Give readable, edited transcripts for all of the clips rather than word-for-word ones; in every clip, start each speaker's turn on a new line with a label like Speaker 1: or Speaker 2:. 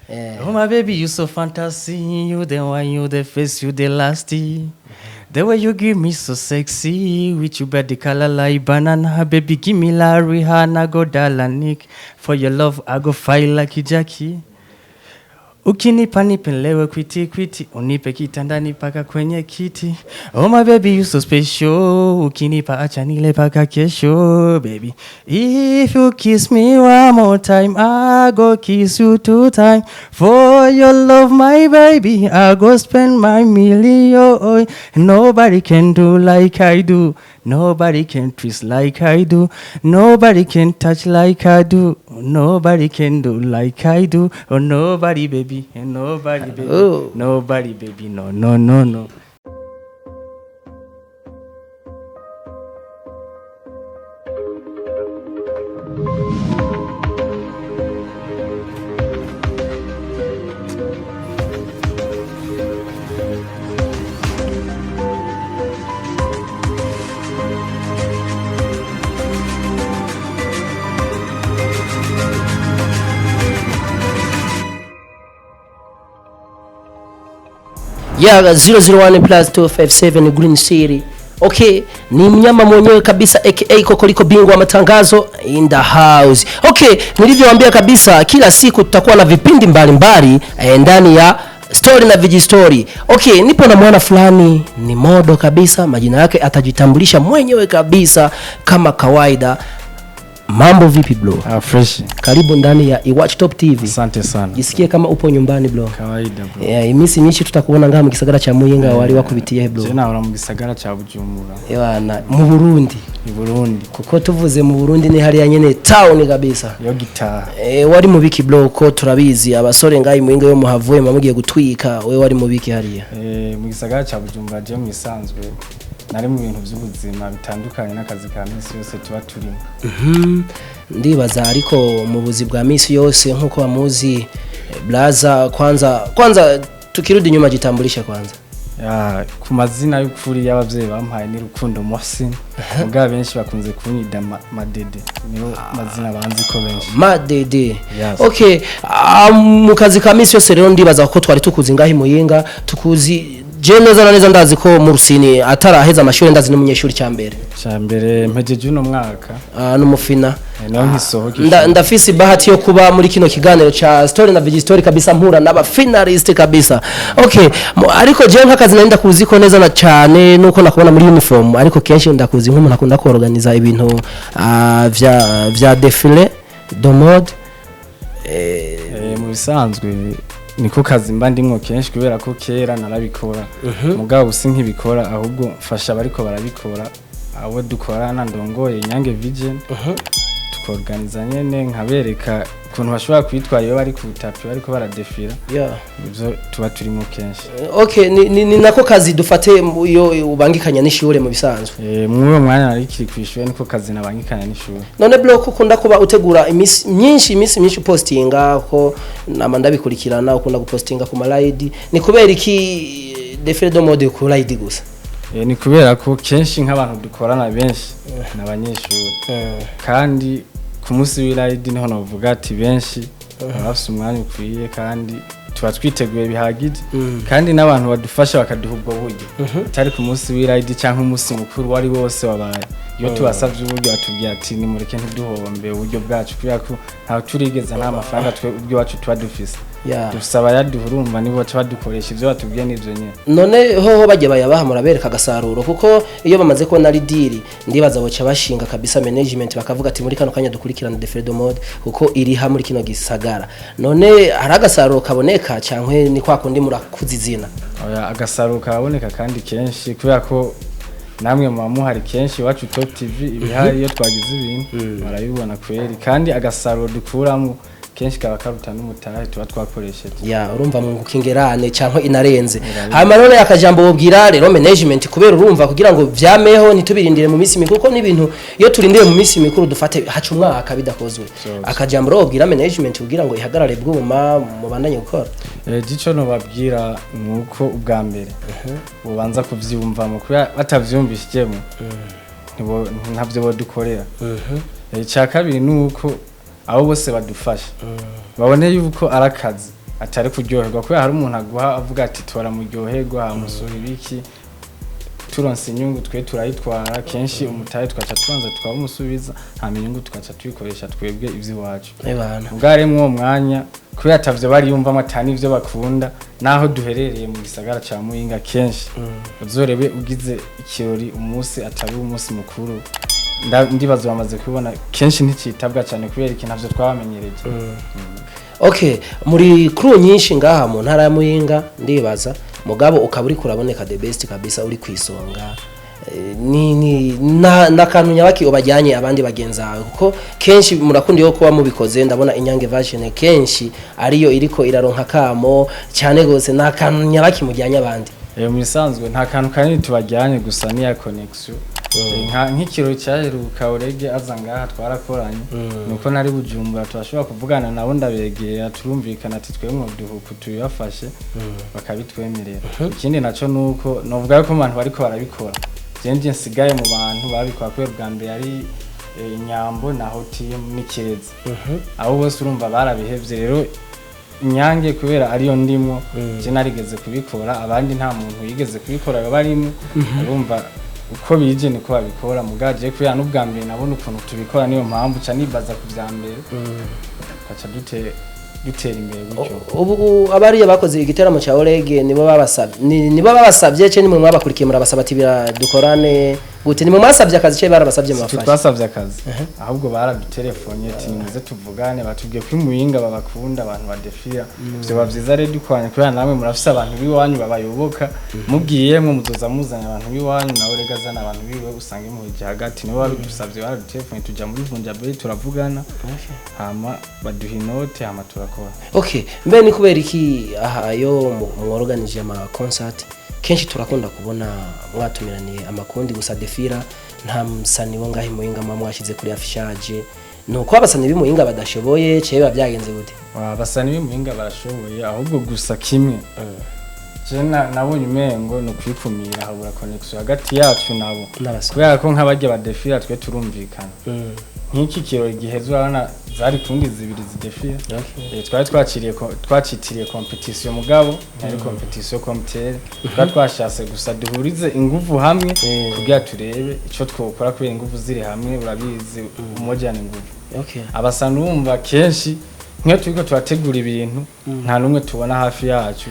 Speaker 1: Oh my baby, you so fantasy. You the one, you the face, you the lasty. The way you give me so sexy, with you body color like banana, baby give me la Rihanna, go Dalanik. For your love, I go fight like Jackie. Ukinipa nipelewe kwiti kwiti, unipe kitandani paka kwenye kiti. Oh my baby, you so special. Ukinipa acha nile paka kesho, baby. If you kiss me one more time, I go kiss you 2 times. For your love, my baby, I go spend my million. Nobody can do like I do. Nobody can twist like I do. Nobody can touch like I do. Nobody can do like I do. Oh, nobody, baby. And nobody, baby. Oh. Nobody, baby. No, no, no, no.
Speaker 2: Yeah, 001 plus 257 Green City. Okay, ni mnyama mwenyewe kabisa aka Kokoliko bingwa wa matangazo in the house. Okay, nilivyowaambia kabisa kila siku tutakuwa na vipindi mbalimbali ndani ya story na viji story. Okay, nipo na mwana fulani ni modo kabisa, majina yake atajitambulisha mwenyewe kabisa kama kawaida. Mambo vipi bro?
Speaker 1: Fresh.
Speaker 2: Karibu ndani ya Iwatch Top TV.
Speaker 1: Asante sana.
Speaker 2: Jisikie kama upo nyumbani bro.
Speaker 1: Kawaida bro.
Speaker 2: Imisi mishi tutakuona ngaha mu gisagara cha Muyinga wali wakubitiye bro.
Speaker 1: Jena ora mu gisagara cha Bujumbura.
Speaker 2: Na mu Burundi.
Speaker 1: Mu Burundi.
Speaker 2: Kuko tuvuze mu Burundi ni hali ya nyene town kabisa.
Speaker 1: Yo gitaha.
Speaker 2: Wari mu biki bro ko turabizi abasore ngayi Muyinga yo muhavuye mamugiye gutwika we wari mu biki hariya.
Speaker 1: Mu gisagara cha Bujumbura je mu isanzwe. Nari mu bintu by'ubuzima bitandukanye n'akazi ka misi yose tuba turimo.
Speaker 2: Ndibaza ariko mu buzi bwa misi yose nkuko bamuzi blaza kwanza tukirudi nyuma jitambulisha kwanza.
Speaker 1: Ku mazina y'ukuri y'abavyeyi bampaye ni Rukundo Mohsin. Muga benshi bakunze kunyida Madede. Niyo mazina banzi ko benshi. Madede. Yes.
Speaker 2: Okay, mu kazi ka misi yose rero ndibaza ko twari tukuzi ngahi Muyinga, tukuzi je neza ndazi ko mu Rusini ataraheza amashuri ndazi n'umunyeshuri cyambere
Speaker 1: mpejeje uno mwaka
Speaker 2: n'umufina
Speaker 1: naho nkisohoke
Speaker 2: ndafisi bahati yo kuba muri kino kiganiro cha story na vigi story kabisa mpura n'aba finalist kabisa. Okay, ariko je nk'akazi nenda kuzi ko neza na cyane nuko nakubona muri uniform, ariko kenshi ndakuzi nk'umuntu akunda ko organiza ibintu vya défilé de mode
Speaker 1: mu bisanzwe niko kazi mba ndimwo kenshi kubera ko kera narabikora. Mugabo usi nkibikora ahubwo mfasha bariko barabikora abo dukorana ndongoye Nyange Vision. Tukorganiza nyene nkabereka kuntu bashobora kwitwara iyo bari ku tapi bariko baradefira. Ibyo tuba turimo kenshi.
Speaker 2: Okay, ni nako kazi dufate iyo ubangikanya n'ishure mu bisanzwe.
Speaker 1: Mwe mwanya nari kiri kwishure niko kazi nabangikanya n'ishure.
Speaker 2: None block ukunda kuba utegura imisi myinshi postinga ko namanda bikurikirana ukunda gupostinga ku malide, ni kubera iki defile de mode ku lide gusa?
Speaker 1: Ni kubera ko kenshi nk'abantu dukorana benshi n'abanyeshuri. Kandi ku munsi w'iride niho navuga ati benshi bafite umwanya ukwiye kandi tuba twiteguye bihagije. Kandi n'abantu badufasha bakaduha ubwo buryo atari ku munsi w'iride cyangwa umunsi mukuru wari wose wabaye. Iyo tubasavye uburyo atubwiye ati ni mureke ntiduhombe uburyo bwacu kubera ko ntaho turigeza nta mafaranga twe ubwo wacu tuba dufise. Dusaba yaduhurumva nibo badukoresha ivyo batubwiye n'ivyo nyene.
Speaker 2: None hoho bagiye bayabaha murabereka gasaruro kuko iyo bamaze ko nari deal ndibaza boca bashinga kabisa management bakavuga ati muri kano kanya dukurikirana defile de mode kuko iri ha muri kino gisagara. None haragasaruro kaboneka cankwe ni kwa kundi murakuzizina.
Speaker 1: Agasaruro kaboneka kandi kenshi kubera ko namwe muhamuhari kenshi wacu Top TV ibihari iyo twagize ibintu barayibona kweri kandi agasaruro dukuramo kenshi kaba karuta n'umutahe tuba twakoresheje.
Speaker 2: Urumva mu ngukingerane cyangwa inarenze. Hama none akajambo wobwira rero management kubera urumva kugira ngo vyameho ntitubirindire mu misi mikuru ko n'ibintu iyo turindire mu misi mikuru dufate hacu umwaka bidakozwe. Akajambo rero wobwira management kugira ngo ihagarare bwuma mu bandanye gukora.
Speaker 1: Gico no babwira nuko ubwa mbere ubanza kuvyumva mu kuba batavyumvishijemo ntabyo bodukorera. Cya kabiri nuko abo bose badufasha babone yuko arakazi atari kuryoherwa kubera hari umuntu aguha avuga ati tora muryoherwa amusura ibiki turonse inyungu twe turayitwara kenshi umutahe twaca tubanza twamusubiza nta inyungu twaca tuyikoresha twebwe ivy'iwacu ubwaremwe uwo mwanya kubera atavyo bari yumva amatani ivyo bakunda naho duherereye mu gisagara ca Muyinga kenshi uzorebe ugize ikirori umunsi atari umunsi mukuru ndibazo bamaze kubona kenshi ntikitabwa cyane kubera ikintu navyo twabamenyereje
Speaker 2: okay muri crew nyinshi ngaha mu ntara ya Muyinga ndibaza mugabo ukaba uri kuraboneka the best kabisa uri kwisonga na kantu nyabaki ubajyanye abandi bagenzawe kuko kenshi murakundiye kuba mubikoze ndabona inyange version kenshi ariyo iriko iraronka kamo cyane gose na kantu nyabaki mujyanye abandi
Speaker 1: mu bisanzwe nta kantu kanini tubajyanye gusa ni ya connection nk'ikiro cyaheruka urege aza ngaha twarakoranye nuko nari bujumbura turashobora kuvugana nabo ndabegera turumvikana ati twemwe duhuku tuyafashe bakabitwemerera ikindi naco nuko novuga ko abantu bariko barabikora jenje nsigaye mu bantu babikora kwera bwa mbere ari inyambo na team n'ikeza abo bose urumva barabihevye rero inyange kubera ariyo ndimo je narigeze kubikora abandi nta muntu yigeze kubikora barimo urumva uko bije niko babikora mugaje kubera n'ubwa mbere nabona ukuntu tubikora niyo mpamvu ca nibaza kuvyambere kaca dutera imbere gutyo
Speaker 2: ubu abari bakoze igiteramo cya Orege nibo babasabye cyo nimwe mwabakurikiye murabasaba ati dukorane gute nimwe mwasabye akazi cyo barabasabye mafashe
Speaker 1: twasabye akazi ahubwo baradutelefone ati nimuze tuvugane batubwiye ko Muyinga babakunda abantu badefira byo bavyiza rero dukwanye kubera namwe murafise abantu biwanyu babayoboka mubwiyemwe muzoza muzanya abantu biwanyu na Orege azana abantu biwe usange mu hagati nibo babidusabye baradutelefone tuja muri vunja be turavugana hama baduha inote hama turakora
Speaker 2: okay mbe ni kubera iki aha yo mu organize ama concert kenshi turakunda kubona mwatumiraniye amakundi gusa defira nta musani wo ngahi Muyinga mwashize kuri afishaje nuko abasani b'Imuyinga badashoboye cebe byagenze gute
Speaker 1: abasani b'Imuyinga barashoboye ahubwo gusa kimwe je nabonye umengo no kwikumira habura connection hagati yacu nabo kubera ko nk'abajye badefira twe turumvikana nk'iki kiro giheze urabona zari kundi zibiri zidefira twari twacitiriye competition mugabo ari competition comtere twashase gusa duhurize inguvu hamwe kugira turebe ico twokora kubera inguvu ziri hamwe urabizi umojyane inguvu abasana urumva kenshi nk'iyo turiko turategura ibintu nta numwe tubona hafi yacu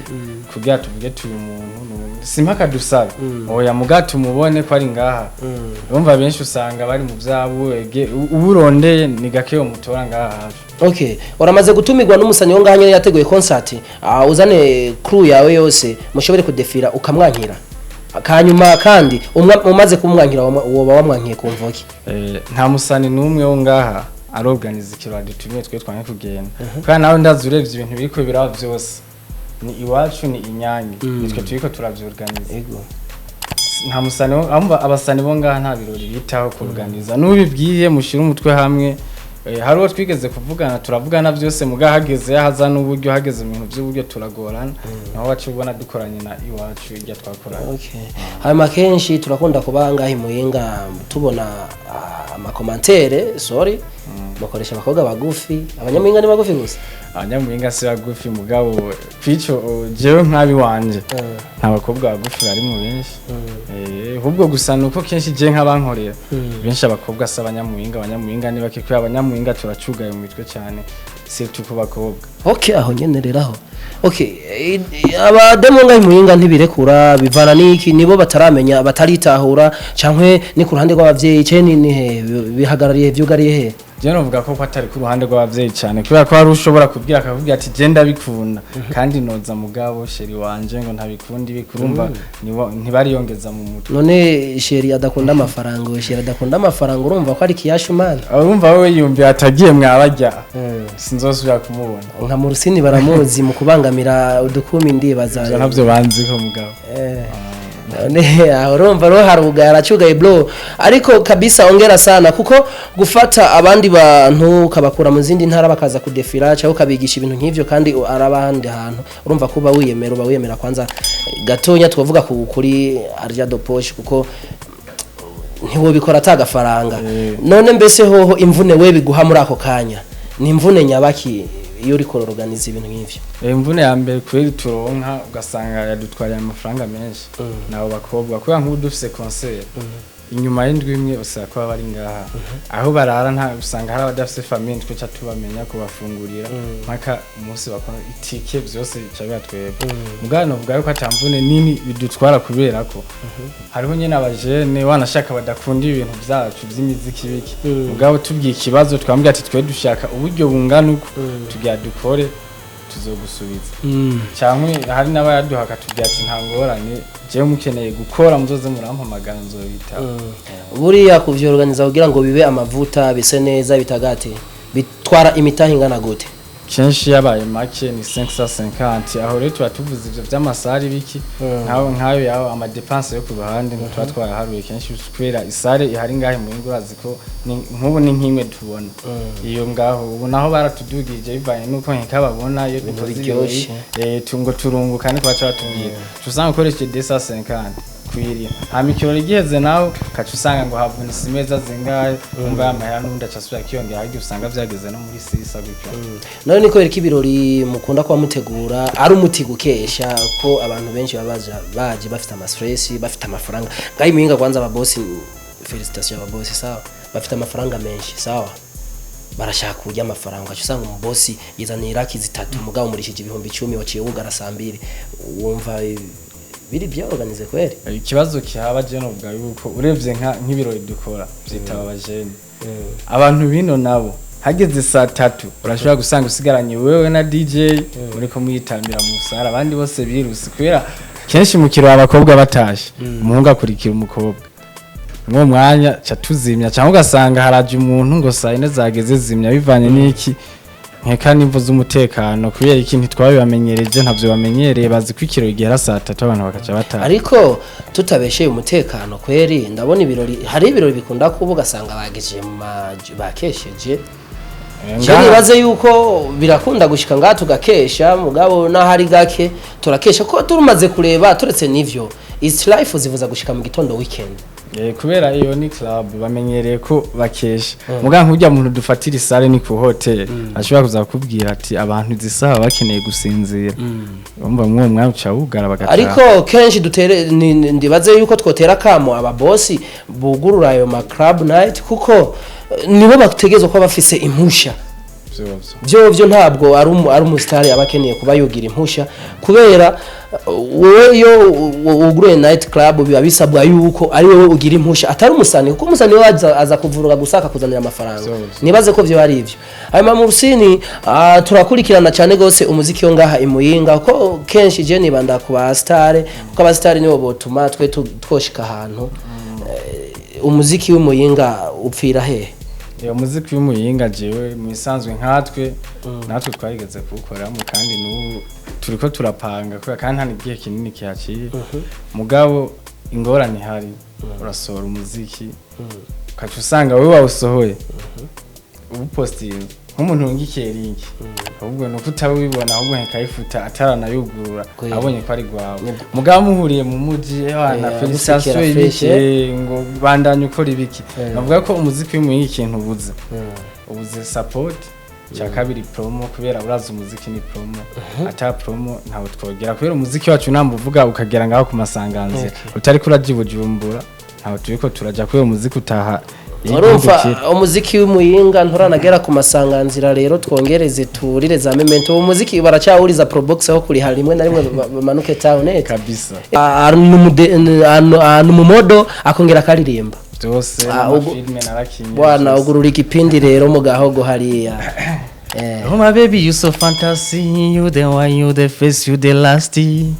Speaker 1: kugira tuvuge tuyu muntu simpaka dusabe oya mugato mubone ko ari ngaha urumva benshi usanga bari mu byabo uburondeye ni gake yo mutora ngaha hafi
Speaker 2: okay uramaze gutumirwa n'umusanyi wo ngahanye yateguye concert uzane crew yawe yose mushobore kudefira ukamwankira akanyuma kandi umaze kumwankira woba wamwankiye kumvoki
Speaker 1: nta musani numwe wo ngaha aroganiza ikirwa dutumye twe twanye kugenda kandi nawe ndazurevye ibintu biriko biraba byose ni iwacu ni inyange nitwe turiko turavyorganiza nta musani abasani bo ngaha nta birori bitaho kuorganiza n'ubibwiye mushira umutwe hamwe hari uwo twigeze kuvugana turavugana byose mugahageze yahaza n'uburyo hageze ibintu by'uburyo turagorana naho bacu ubona dukoranye na iwacu irya twakoranye
Speaker 2: hanyuma kenshi turakunda kubanga Muyinga tubona amakomantere sorry bakoresha abakobwa bagufi abanyamuyinga ni bagufi gusa
Speaker 1: abanyamuyinga si bagufi mugabo kwico jewe nkabi wanje nta bakobwa bagufi bari mu benshi ahubwo gusa nuko kenshi je nk'abankorera benshi abakobwa si abanyamuyinga ni bake kuri abanyamuyinga turacugaye mu mitwe cyane si tukubakobwa
Speaker 2: okay aho nyenereraho okay abademo ngahi Muyinga ntibirekura bivana niki nibo bataramenya bataritahura cankwe ni ku ruhande rw'abavyeyi cene ni bihagarariye vyugariye he
Speaker 1: je novuga ko patari ku ruhande rw'abavyeyi cyane kubera ko hari ushobora kubwira akavuga ati je ndabikunda kandi noza mugabo sheri wanje ngo ntabikundi bikurumva ntibariyongeza mu mutwe
Speaker 2: none sheri adakunda amafaranga sheri adakunda amafaranga urumva ko ari kiyashumana
Speaker 1: urumva wewe yumva atagiye mwabajya sinzosubira kumubona
Speaker 2: nka mu rusini baramuzi mu kubangamira udukumi ndibaza
Speaker 1: ntabyo banziko mugabo
Speaker 2: urumva ro haruga aracugaye bro ariko kabisa ongera sana kuko gufata abandi bantu kabakura mu zindi ntara bakaza kudefira cyangwa kabigisha ibintu nk'ivyo kandi arabandi hantu urumva kuba wiyemera kwanza gatonya twavuga kuri arja do poche kuko ntiwo bikora atagafaranga none mbese hoho imvune we biguha muri ako kanya ni imvune nyabaki iyo uri kororoganiza ibintu nk'ivyo?
Speaker 1: Imvune ya mbere kweri turonka ugasanga yadutwariye amafaranga menshi nabo bakobwa kubera nk'ubu dufise concert inyuma y'indwi imwe usanga ko bari ngaha aho barara nta usanga hari abadafise famille twica tubamenya kubafungurira mpaka umunsi bakora itike byose cyabya twebwe mugano vuga yuko atamvune nini bidutwara kubera ko hariho nyene abajene wanashaka badakunda ibintu byacu by'imiziki biki mugabo tubwiye ikibazo twambye ati twe dushaka uburyo bungana uko tugiye dukore tuzogusubiza cyangwa hari n'abayaduhaka tugiye ati nta ngorane jewe mukeneye gukora muzoze murampamagara nzobita
Speaker 2: buriya kuvyorganiza kugira ngo bibe amavuta bise neza bitagate bitwara imitahi ingana gute?
Speaker 1: kenshi yabaye make ni 550 aho rero tuvuze ivyo by'amasari biki nkayo yaho ama dépenses yo ku ruhande ntitwa twaraharuye kenshi kwera isare ihari ngahe mu ngurazi ko nkubu ni nkimwe tubona iyo ngaho ubu naho baratudugije bivanye nuko nkababona iyo dukoze tungo turunguka ni kwacha batubwiye tusanga ukoresheje 250 kwiriye amikirori giheze nawe kacu usanga ngo havunise imeza zingahe umva amahera n'undi acasubira kiyongera ahandi usanga vyageze no muri sisa gutyo
Speaker 2: nayo niko bereka ibirori mukunda kwa mutegura ari umuti gukesha ko abantu benshi baje bafite ama stress bafite amafaranga ngayi Muyinga kwanza ababosi felicitation ababosi sawa bafite amafaranga menshi sawa barashaka kurya amafaranga usanga umubosi yizanira kizitatu mugabo murishije ibihumbi 10 waciye wugara sambiri wumva biri bya organize kweri
Speaker 1: ikibazo kihaba je no bwa yuko urevye nk'ibirori dukora byitaba abajene abantu bino nabo hageze saa 3 urashobora gusanga usigaranye wewe na DJ uriko muyitambira mu sara abandi bose birusi kwera kenshi mu kiro abakobwa batashe umuhungu akurikira umukobwa ngo mwanya ca tuzimya cyangwa ugasanga haraje umuntu ngo saa 4 zageze zimya bivanye n'iki nkeka nimvo z'umutekano kubera ikintu twabibamenyereje ntavyo bamenyereye bazi kwikiro igera saa 3 abantu bakaca batara
Speaker 2: ariko tutabesheye umutekano kweri ndabona ibirori hari ibirori bikunda kuvuga sanga bageje bakesheje cyane baze yuko birakunda gushika ngaha tugakesha mugabo na hari gake turakesha ko turumaze kureba turetse nivyo is life zivuza gushika mu gitondo weekend
Speaker 1: kubera iyo ni club bamenyereye ko bakesha muga nk'ujya muntu dufatira isare ni ku hotel ashobora kuza kubwira ati abantu zisaba bakeneye gusinzira umva mwo mwawuca ugara bagata
Speaker 2: ariko kenshi dutere ndibaze yuko twotera kamo ababosi bugurura ayo ma club night kuko nibo bategezwe ko bafise impusha byo ntabwo ari umusitari abakeneye kuba yogira impusha kubera wowe yo uguruye night club biba bisabwa yuko ari wowe ugira impusha atari umusani kuko umusani aza kuvuruga gusaka kuzanira amafaranga nibaze ko byo ari ivyo hanyuma mu rusini turakurikirana cyane gose umuziki yo ngaha imuyinga ko kenshi je nibanda ku ba star kuko aba star nibo botuma twe twoshika ahantu umuziki w'imuyinga upfira he
Speaker 1: umuziki w'umuyinga jewe mu isanzwe nkatwe natwe twayigeze kuwukoramo kandi n'ubu turiko turapanga kubera kandi nta n'igihe kinini kihaciye mugabo ingorane hari urasohora umuziki ukaca usanga wowe wawusohoye ubu posting nk'umuntu wungikiye link ahubwo nuko utabibona ahubwo nkakayifuta ataranayugurura abonye ko ari gwawe mugabo muhuriye mu muji abana felicitation ibiki ngo bandanye ukora ibiki navuga ko umuziki w'umuyinga ikintu ubuze support cya kabiri promo kubera uraza umuziki ni promo ata promo ntawo twogera kubera umuziki wacu nambuvuga ukagera ngaho ku masanganze utari kurajibujumbura ntawo turiko turaja kubera umuziki utaha
Speaker 2: urumva umuziki w'umuyinga nturanagera ku masanganzira rero twongereze turire za memento umuziki baracyahuriza probox aho kuri hari rimwe na rimwe bamanuke town
Speaker 1: kabisa
Speaker 2: mu modo akongera karirimba
Speaker 1: byose amafilme narakinye
Speaker 2: bwana ugurura igipindi rero mu gahogo hariya
Speaker 1: oh my baby you so fantasy you the one you the face you the lasty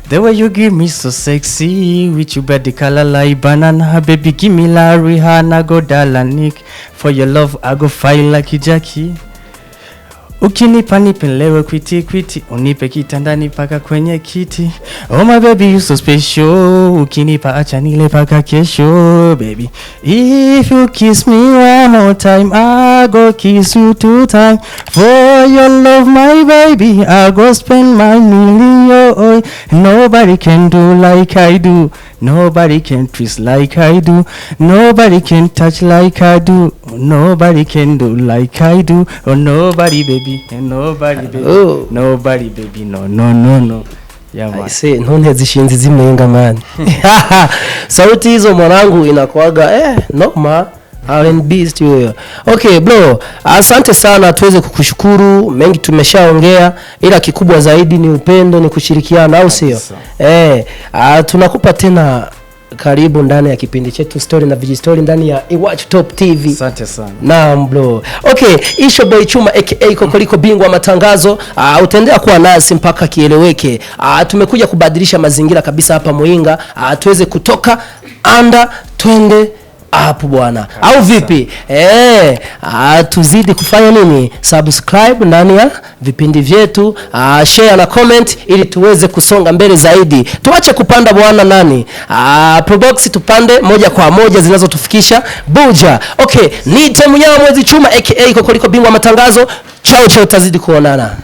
Speaker 1: the way you give me so sexy with your body color like banana baby give me la Rihanna go dalanik for your love I go fight like Jackie ukinipa nipelewe kwiti unipe kitandani paka kwenye kiti oh my baby you so special ukinipa acha nile paka kesho baby if you kiss me one more time I go kiss you 2 times for your love my baby I go spend my million oh. Nobody can do like I do. Nobody can twist like I do. Nobody can touch like I do. Nobody can do like I do. Oh, nobody, baby. Nobody, baby.
Speaker 2: Oh.
Speaker 1: Nobody, baby. No, no, no, no. Yeah, man.
Speaker 2: I say, none zishinzi zimenga man. Sauti hizo mwanangu inakuaga noma. R&B studio. Okay bro, asante sana, tuweze kukushukuru, mengi tumeshaongea, ila kikubwa zaidi ni upendo, ni kushirikiana, au sio? Tunakupa tena karibu ndani ya kipindi chetu Story na Vigi Story ndani ya Iwatch Top TV.
Speaker 1: Asante sana.
Speaker 2: Naam bro. Okay, Isho Boy Chuma aka Kokoliko bingwa matangazo, utaendelea kuwa nasi mpaka kieleweke. Tumekuja kubadilisha mazingira kabisa hapa Muyinga, tuweze kutoka anda twende hapo bwana, au vipi? Tuzidi kufanya nini? Subscribe ndani ya vipindi vyetu, share na comment ili tuweze kusonga mbele zaidi. Tuache kupanda bwana nani, Probox, tupande moja kwa moja zinazotufikisha Buja. Okay, ni Mnyama Mwezi Chuma aka Kokoliko bingwa matangazo. Chao chao, tazidi kuonana.